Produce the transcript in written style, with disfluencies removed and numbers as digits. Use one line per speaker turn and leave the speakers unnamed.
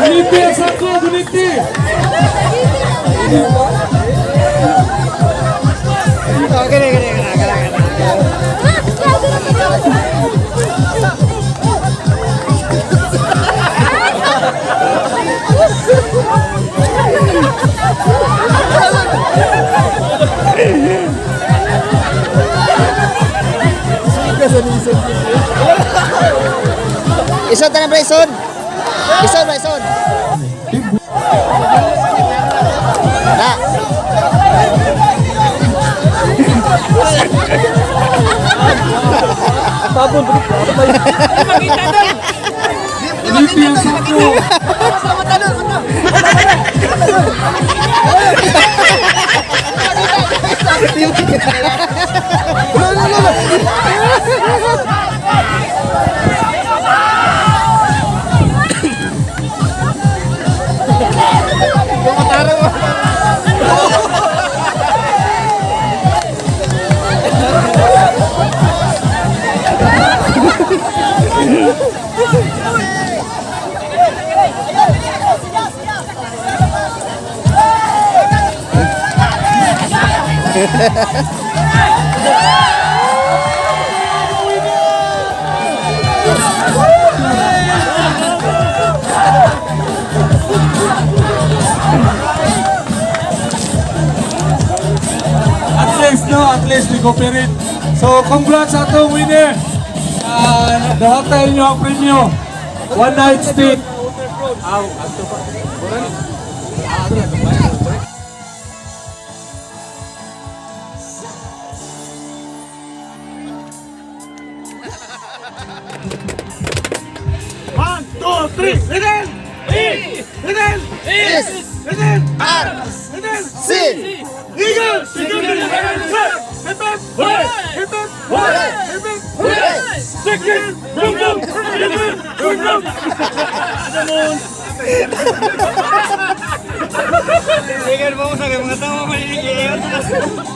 Guniti ang sako, guniti.
Isod na pre, isod. Isod ba, isod? Na.
Guniti ang sako. At least, no? At least we cooperate. So, congrats sa atong winner. Dahatay niyo ang premyo. One night stay.
One, two, three, little, E, little,
S
little,
R
little,
C.
Eagle, eagle, hip hip, hooray, hip hip, hooray, hip hip, hooray, chicken, boom boom, boom boom, boom boom.
Sige, vamos a que mga tao maliligihan.